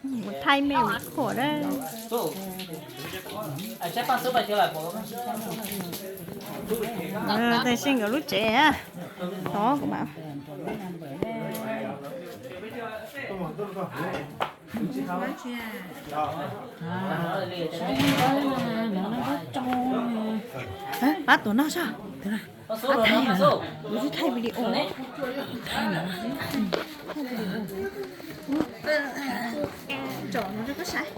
Mus thaij mej ua khuam na. Tab sis nkawd lub tsev tod kuv mam pab tuaj no sab, pab thaij, kuv tsis thaij video, thaij no, tsom no rau koj saib.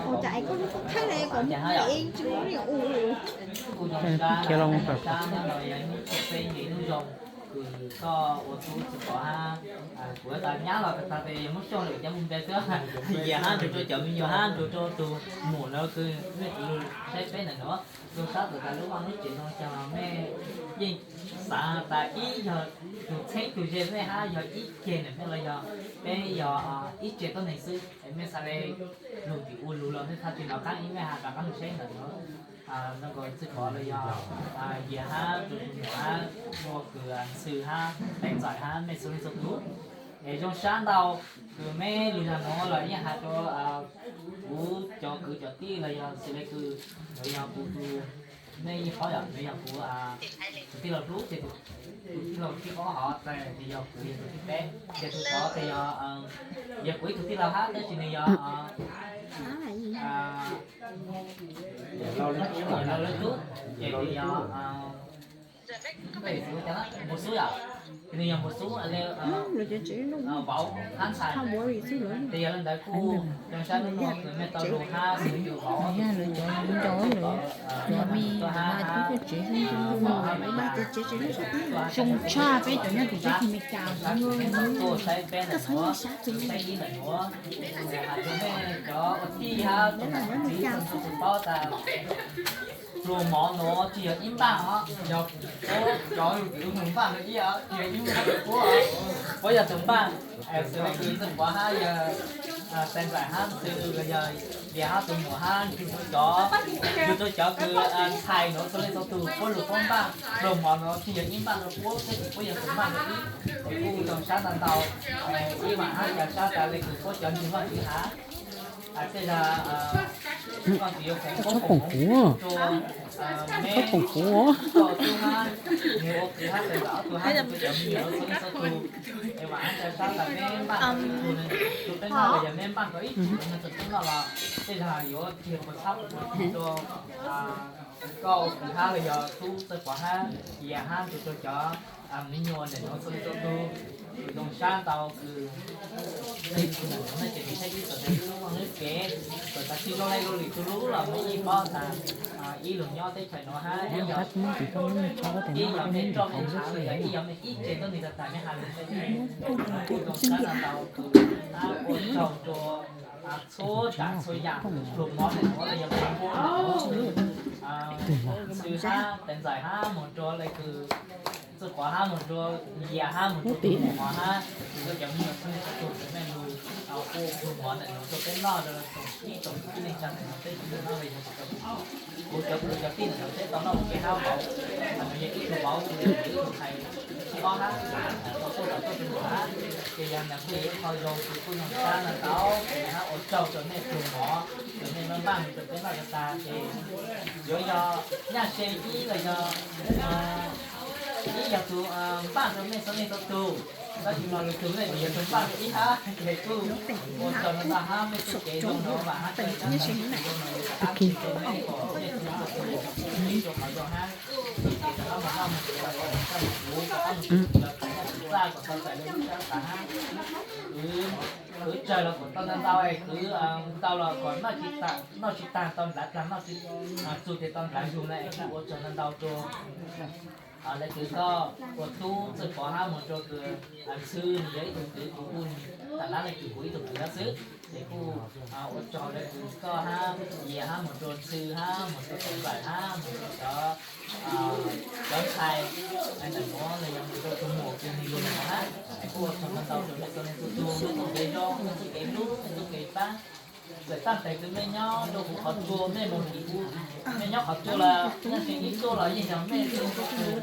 Ua cas es koj lub koj thaij li kom muaj es tsis muaj li u. Khiav los. Kws koj ua tub tsis pom hab, kuv tas nyab los tas tes yog muab xyuas lawm cov mus npe xwb, yias hab nrug rua cov me nyuam hab nrug rua tug muam lawv kws mej kuv lug saib peb ntawm nuav, zoo sab tawm tas lub vaj lub tsev zoo caag los mej yeej xaav tas ib yog tug txheeb tug ze mej hab yog ib ceg ntawm mej los yog peb yog ib tse tuab neeg xwb, mej xaav le lug tim ua lug los mej txhaj tsi nov qaab ib mej has rov qaab lug saib ntawm nuav. Zoo nkaus txwj kov los yog yias hab tug muam hab ua kws ntxhw hab teev ntxawm hab mej txhua leej txhua tug. Es zoo sab ntau kws mej lug yog nuav los yeej has rua kuv cov kwv cov tij los yog xws le kws, los yog kuv, mej yeej paub yom, los yog kuv tus tij laug hlub ces tus tij laug thib ob hov tas ces yog kuv yog tus thib peb, ces tus tod tas yog, yog kuv ib tug tij laug hab tab sis nws yog Npua Xub yom, nws yog Npua Xub le vauv hab ntxhais. Ces yog le ntawd kuj zoo sab hnub no kws mej tau lug hab xws le kws vauv, cov me, cov me, cov tsev, zoo tshaj peb cov nyob tim teb chaws Amelikas. Tuaj saib peb ntawm nuav, saib ib ntawm nuav, has rua mej cov ua tij hab tsoom niam txiv txhua txhua tug paub tas pluas mov nuav tsis yog ib npaaj os, yog puab cov lug kwv lug npaaj nuav ib os, tsis yog ib npaaj puab, puab yog tug npaaj, xws le kws Txawj Pov hab yog Teev Nplaim hab Ntxhw los yog Lias hab tug muam hab nrug rua cov, nrug rua cov kws ntxhais nuav txhua leej txhua tug puab lug puab npaaj, pluas mov nuav tsis yog ib npaaj rua puab, tab sis puab yog tug npaaj rua ib. Es kuj zoo sab ntau ntau, ib vaam hab ca sab tas le kws puab cov nrug Vaajtswv hab, tej zag Vaajtswv yuav foom koob foom kuv rua meb, tub hab, nws ua kwv hab Teev Nplaim ob tug hab rua cov me nyuam txhua leej txhua tug. Es vaam hab ca sab tas meb npaaj rua peb noj los yog meb npaaj rua ib tug neeg txawm tub noj los tej zag yuav tsis yog puas txhab puas rua koj ua kwv hab los yog tub Txawj Pov hab Yias hab nrug rua cov me nyuam ntawm nuav txhua leej txhua tug. Zoo sab ntau kws leej twg ntawm nuav no ces nws txhaj ib txawm tas ib lub vaj lub tsev, txawm tas tsis zoo le lub lwm tug lub los mej yeej paub tas ib lug nyob teb chaws nuav hab ib yog mej roj mej ntshav los yog ib yog mej ib tse tuab neeg tag tag mej has lug, kuj zoo sab ntau ntau kws hab ua tsaug rua txhua tsav txhua yam, pluas mov ntawm nuav los yog pluas npua ntawm nuav, Ntxhw hab Teev Ntxawm hab moog rua le kws Txawj Pov hab moog rua Yias hab moog rua tus muam hab, kws cov me nyuam txhua leej txhua tug kws mej lug ua pluas mov ntawm nuav rua peb noj rua tsoom ib tsoom kwv tij neej tsa ntawm nuav peb tug noj le yog tsis tau kuv, kuv cov kwv cov tij ntawm nuav peb tau noj ua ke hab vauv, nws yog ib tug vauv, kuv yog ib tug ntxhais thib ob hab, tau tuaj tom tuaj rua nws hab, ces yog ntawd kuj yog ib qho zoo kws kuj zoo sab ntau ntau, ces hab ua tsaug rua mej pluas mov, rua mej npaaj rua peb noj tag tag ces yuav yog nyaj se ib los yog ib yog tus npaaj rua mej txhua leej txhua tug, tab sis mas lwm tug mej tsis yog tus npaaj rua ib hab, ces kuj ua tsaug ntau ntau hab mej txuj kev zoo no vaam hab txuj kev zoo no yuav rov qab rua mej txhua leej txhua tug, ib rua qhov zoo hab txuj kev rov qab moog noj moog tsev los kom moog txaj moog txuv, rov qab moog txuv txaj kom tau txais le lub sab xav hab. Kwv, kwv tsawg los kom tau ntau ntau, kwv ntau los kom noj tsis tag tau nplaav dlaag, noj tsis txug ces tau nplaav zug na, es kuj ua tsaug ntau ntau rua le kws koj ua tub Txawj Pov hab moog rua kws Ntxhw, nws yog ib tug kwv kuv kuj tham dlaab le kws kuv ib tug kwv hab xwb, ces kuj ua tsaug le kws koj hab Yias hab moog rua Ntxhw hab moog rua Teev Nplaim hab moog rua cov, cov ntxhais ntawm nuav los yog moog rua tus muam kws nws lug ntawm nuav hab, es kuj ua tsaug ntau ntau rua mej txhua leej txhua tug, mej txuj kev zoo, mej txuj kev hlub, mej txuj kev paab, Txawm tag tes tus mej nyob rau kuv qhov tsua, mej mus, mej nyob qhov tsua los nyob tsev ib tuaj los yeej yog mej tus,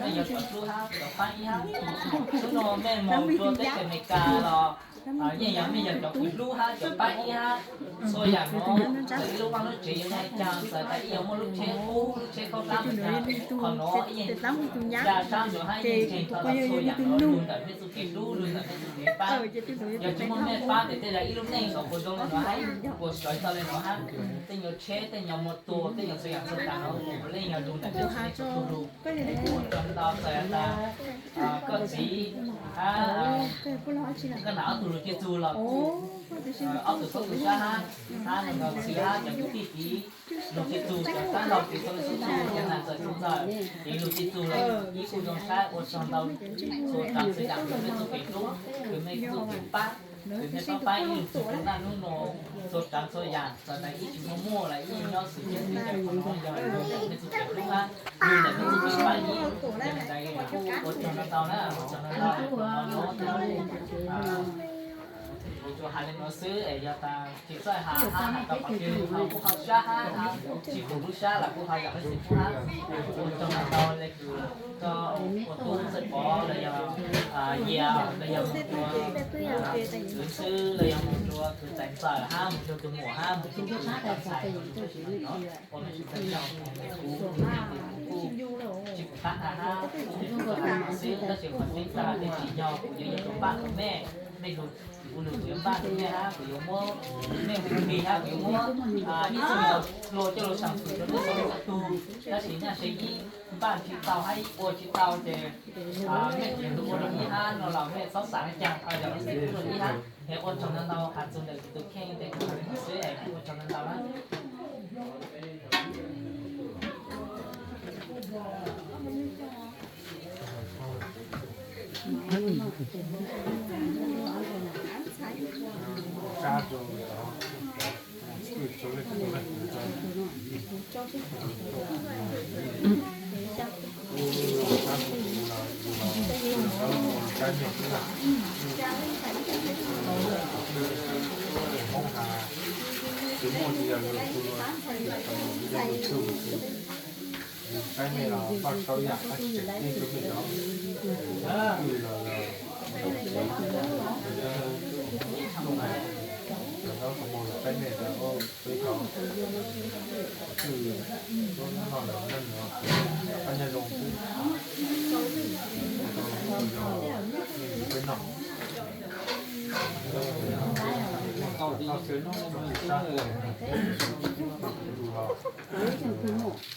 mej yog cov hlub hab cov pab ib hab. Hnub no mej mus rua teb chaws Amelikas los yeej yog mej yog cov kws hlub hab cov pab ib hab. Txhua yam nuav txawm ib lub vaaj lub tsev yuav nyob ib cag, txawm tas ib yuav muaj lub tsheb qub lub tsheb khaub hlab mus cag, qhov nuav ib yeej ya sab ntsuav hab yeej ntseeg tau txhua yam nuav lug ntawm mej txuj kev hlub lug ntawm mej txuj kev pab. Yog tsis muaj mej pab tes tej zag ib lub neej saum qaum ntuj nuav hab puas sawv tau le nuav hab. Tej nyuag tsheb tej nyuag muaj tua tej nyuag txhua yam txhua tsav nuav puav leej yog lug ntawm mej txuj kev hlub lug. Ua tsaug ntau txawm tas koj txiv hab koj nam ob tug lug cia txug los ob tug xub tug sab hab, hab txiv hab cov kwv tij txiv lug cia txug cov tab laug txiv txhua leej txhua tug, cov nam txawm txhua ntxawm, ces lug cia txug los ib kuj zoo sab. Ua tsaug ntau txhua tsav txhua yam kws mej txuj kev hlub kws mej txuj kev pab, kws mej pab pab ib lug txug rua naj nub nua txhua tsav txhua yam txawm tas ib tsis muaj muaj los ib nyob xwm txheej teb chaws qhov nuav yog lug ntawm mej txuj kev hlub hab lug ntawm mej txuj kev pab ib. Yog tas ua tsaug ntau ntau na, ua tsaug ntau ntau nuav ua tsaug hais le nuav xwb es yog tas tsis txawj has hab has tau qhov twg los kuj ho sab hab, tsis kuj lub sab los kuj ho yam leej xwm hab. Ua tsaug ntau ntau le kws koj ua tub Ntxawg Pov los yog Yias los yog mus rua kwv Xwb los yog mus rua kwv Txais Ntxawm hab mus rua tus muam hab mus rua tus ntxhais ua mej tsis txawj yog kuv kuj tsis pab has hab kuv xwb tab sis qhov tseeb tag tej tsis yog kuv yuav yog tus npaj rua mej, mej lug kuv lug kuv yuav npaj rua mej hab kuv yuav muab mej hu nqi hab kuv yuav muab ib txwm hlua coj lug sam fwm rua mej txhua leej txhua tug. Tab sis nyaj seb ib npaj tsis tau hab ib ua tsis tau ces mej tes lug ua rua ib hab no los mej txhob xav le caag, yog leej twg ua rua ib hab. Es ua tsaug ntau ntau has txug ntawm tus kheej tej xwb es ua tsaug ntau ntau na. Saib mej los npaj tau ib yam dab tsi tseem ceeb rau mej cov kwv los yog cov tub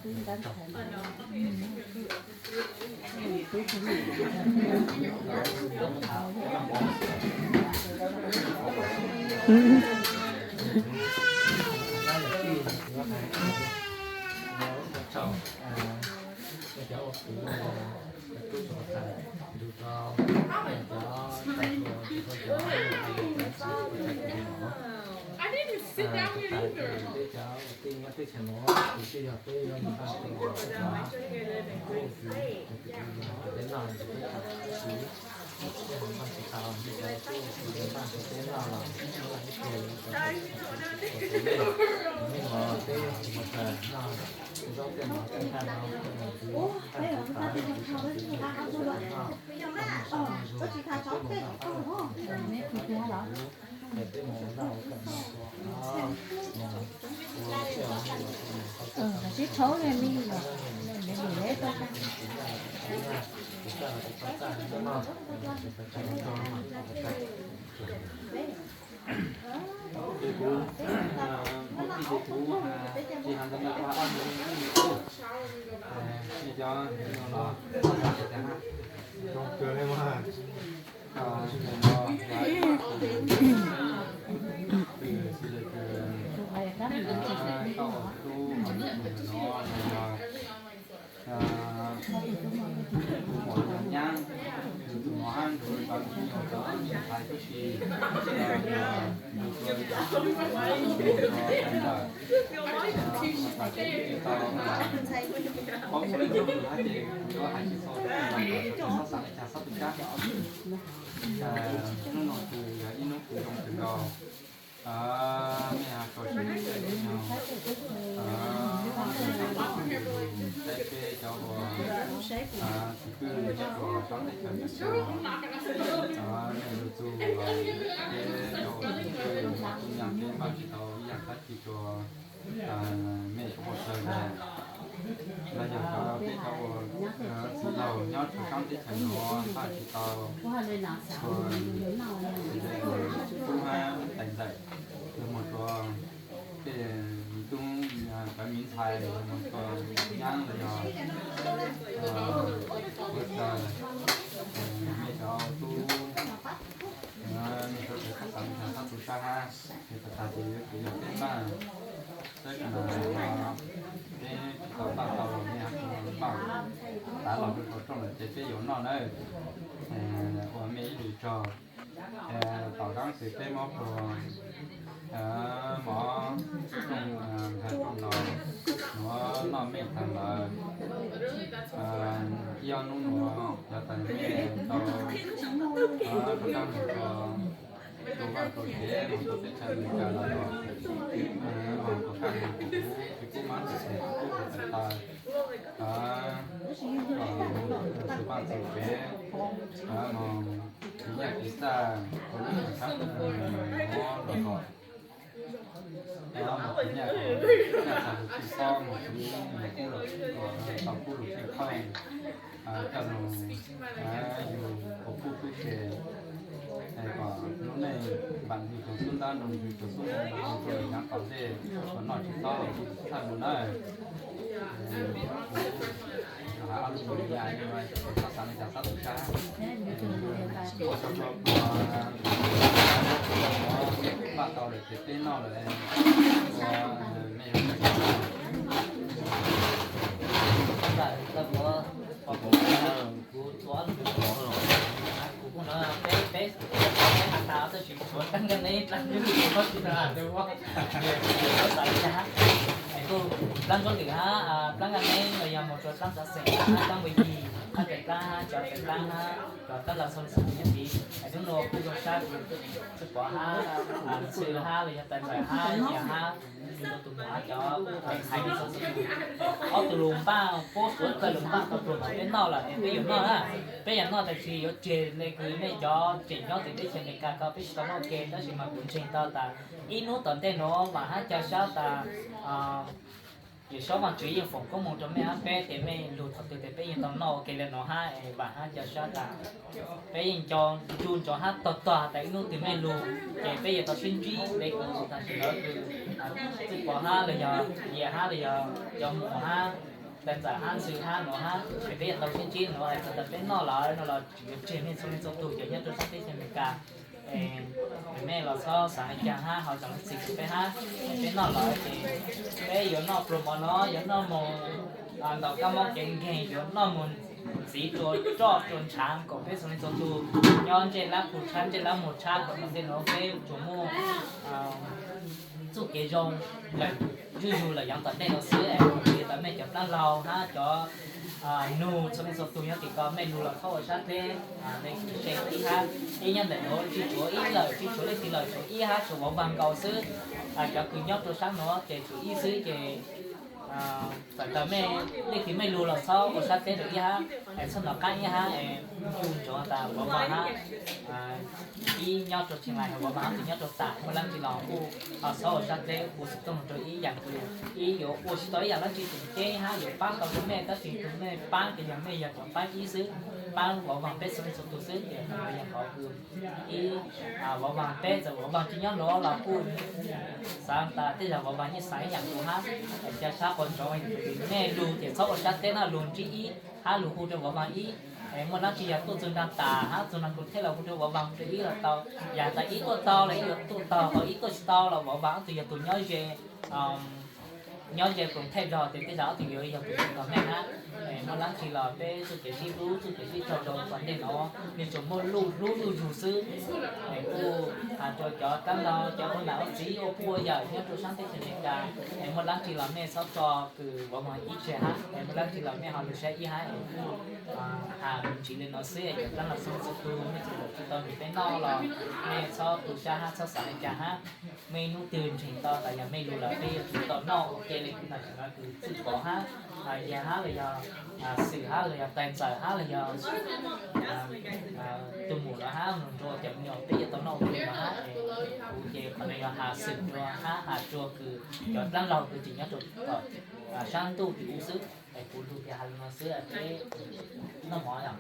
cov ntxawm, cov ntaub cov mus saib mej rau peb cov twj noj lawm noj nws qab nyob zoo xwb. Ua tsaug ntau yog mej yug peb noj. Tau tsis sab tsis sab, kuv los Ces kuv, kuv tsis has ntawd ntawm ob, nej cov no los zoo kawg li mas. Koj ua tub no, tus muam yog Nyab, tus Hab nrug cov me nyuam cov me ntxhais tub si, nrug rua cov ntawm, tau paub ua le hnub nws hab ces kuv yuav hais tsis txhua, tsis txhob xaav le caag xob tu sab. Hnub no kws yog ib hnub kws zoo kawg nkaus. Mej has tau tsis teb nyog, peb cov uas txiv pwj nyob rua sab teb chaws Nyab Laj, mej lug txug peb cov uas txiv pwj tub nyab peb npaj tsis tau ib yaam dlaab tsi rua mej suav dlawg le, los yog cov peb cov uas txiv laug nyob rua sab teb chaws nuav npaj tsis tau txhua tub hab tais ntxawm, lug moog rua tej tub cov me ntxhais, lug moog rua nyab los yog huv dlawg, mej cov tub, mej suav dlawg xob xaav le caag xob tu sab hab. Ces tag tag ces yuav tsum yog peb npaj, tab sis mas peb tsis tau npaj tau los mej hab tsis npaj, tav los rua rooj lawm ces peb yuav noj nawb. Ua mej ib lus tsaug, tom qaab ces peb muab plhuav mov rooj, nkag rooj no, nuav noj mej taag lawm. Ib ob nub nuav cov tas mej tau rov qaab moog rua, rua vaj rua tsev, moog rua teb chaws Amelikas los yog moog rua kab moog rua kuv, kuv mab ntawm tes kuv tub tawm taw, moog rua vaj rua tsev, moog kwv nyiaj kwv txaj rua lub sab nuav los kom moog kwv nyiaj, nyiaj txag lug txij xob, moog kwv moog kub lug txij khooj, coj lug yug puv puj pub ke, kom lub neej npaam nwg tug xub ntab nroo nwg tug xub moo rua lawm nyaav tom ntej, ua noj tsis taub txhaj lug nawb. Hab ob lub tug li, xob xaav le caag xob tu sab. Ua tsaug rua kuv, npaj tau lawm ces peb noj lawm, ua mej yuav kuv kuj no peb, peb has tas tab sis tshuav dlaab nkaj neb dlaab ntsuab lwm, dlaab ntsuab lwm hab, dlaab nkaj neb los yog moog rua dlaab txav xeem, dlaab npua yig, dlaab tais dlaab hab, cov tais dlaab hab, cov dlaab los txhua leej txhua tug nyob tid. Hnub nuav kuj zoo sab kws Txwj Pov hab, Ntxhw hab los yog Tais Ntxawm hab, Yias hab, Ntxhw tus muam hab, cov tais hais txhua txhua tug, ob tug lug npaj puab suav dlawg lug npaj tau pluag tom peb noj lawm es peb yuav noj na. Peb yuav noj tab sis yuav tseg le kws mej cov tseem nyob tim teb chaws Amelikas ko peb tsis tau muaj ua ke, tab sis mas kuv ntseeg tau tas ib hnub tom ntej nuav vaam hab ca sab tas Yawm Saub Vaajtswv yeej foom koob moov rua mej hab peb tes mej lug thaum twg tes peb yeej tau noj ua ke le nuav hab es vaam hab ca sab tas peb yeej nco ntsoov hab tog tog tas ib hnub twg mej lug ces peb yuav tau sib ntsib le kws tam sim nuav kws Txwj Pov hab los yog Yias hab los yog cov muam hab, Tais Ntxawm hab, Ntxhw hab nuav hab es peb yuav tau sib ntsib nuav es txawm tas peb noj lawm no los tsis yuav tseg mej txhua leej txhua tug cov nyob rua sab teb chaws Amelikas. Es mej los txhob xaav le caag hab ho zam lub txim rua peb hab. Es peb noj lawm ces peb yuav noj pluag mov no yuav noj moog ntaus kab mob kev nkeeg, yuav noj moog ntxiv rua roj rua ntshaav kom peb txhua leej txhua tug nyob ntsej lab plhu tshab ntsej lab muag tshab kom tom ntej nuav peb tsuas muaj txuj kev zoo lawm zuj zug lawm yaav tom ntej nuav xwb es kuv tau mej cov dlaab laug hab cov nug txhua leej txhua tug nyob tim ko mej lug los txhob ua sab dleb le kws se ib hab, ib nyob ntawm nuav tsis tshuav ib lawm tsis tshuav leej twg lawm tshuav ib hab tshuav Vauv Vaag nkaus xwb. Cov kws nyob rua sab nuav ces tshuav ib xwb ces txawm tas mej leej twg mej lug los txhob ua sab dleb rua ib hab es txhob nov qaab ib hab es ncu ntsoov tas Vauv Vaag hab ib nyob rua Tshee Lais, Vauv Vaag hab tus nyob rua tam, muaj dlaab tsi los kuj txhob ua sab dleb, kuv xwm tooj rua ib yaam kws ib yuav ua tsis tau ib yaam dlaab tsi tseem ceeb hab yuav paab tau rua mej tab sis tug mej paab ces yog mej yog cov paab ib xwb, paab Vauv Vaag peb txhua leej txhua tug xwb ces yog qhov kws ib Vauv Vaag peb txawm Vauv Vaag tsis nyob nuav los kuj xaav tas tej zag Vauv Vaag yeej xaav ib yaam kws hab, ca sab quas ntsoov mej lug ces txhob ua sab dleb na, lug ntsib ib hab lug hu rua Vauv Vaag ib. Muaj dlaab tsi yog tuaj txug nraag tas hab txug nraag kruv thej los hu rua Vauv Vaag rua ib los tau, yog tas ib tuaj tau los ib yuav tuaj tau, ho ib tuaj tsis tau los Vauv Vaag ob tug yog tus nyob ze nyob ze kruv thej zog ces tej zag ob tug yuav yog tus txug tog mej hab. Muaj dlaab tsi los peb txuj kev sib hlub txuj kev sib raug zoo kom Ntej no nws tsuas muaj lub hlub zuj zus xwb. Es kuj hais rau cov dab laug, cov ua niam ua txiv ua puj ua yawm nyob rau sab teb chaws Amelikas, es muaj dab tsi los mej txhob tso kws vauv Mos Ib tseg hab, es muaj dab tsi los mej ho lug saib ib hab. Es kuj has me ntsis li no xwb, es cov dab laug txhua txhua tug mej tsis tau nrug peb noj los mej txhob tu sab hab txhob xav li cas hab. Mej hnub twg ntseeg tau los yog mej lug lawm peb yuav tsum tau noj ua ke li kuv tham tam no kws txwj pov hab, yag hab los yog xwm hab los yog tais ntxawm hab los yog tus muam los hab, nrug cov me nyuam peb yuav tau noj ua ke no hab. Es kuv ces qhov no yog has xwm rua hab has rua kws cov dab laug kws tseem nyob rau tom sab ntuj tim ub xwb. Es kuv lug tias has li no xwb, peb noj mov yom.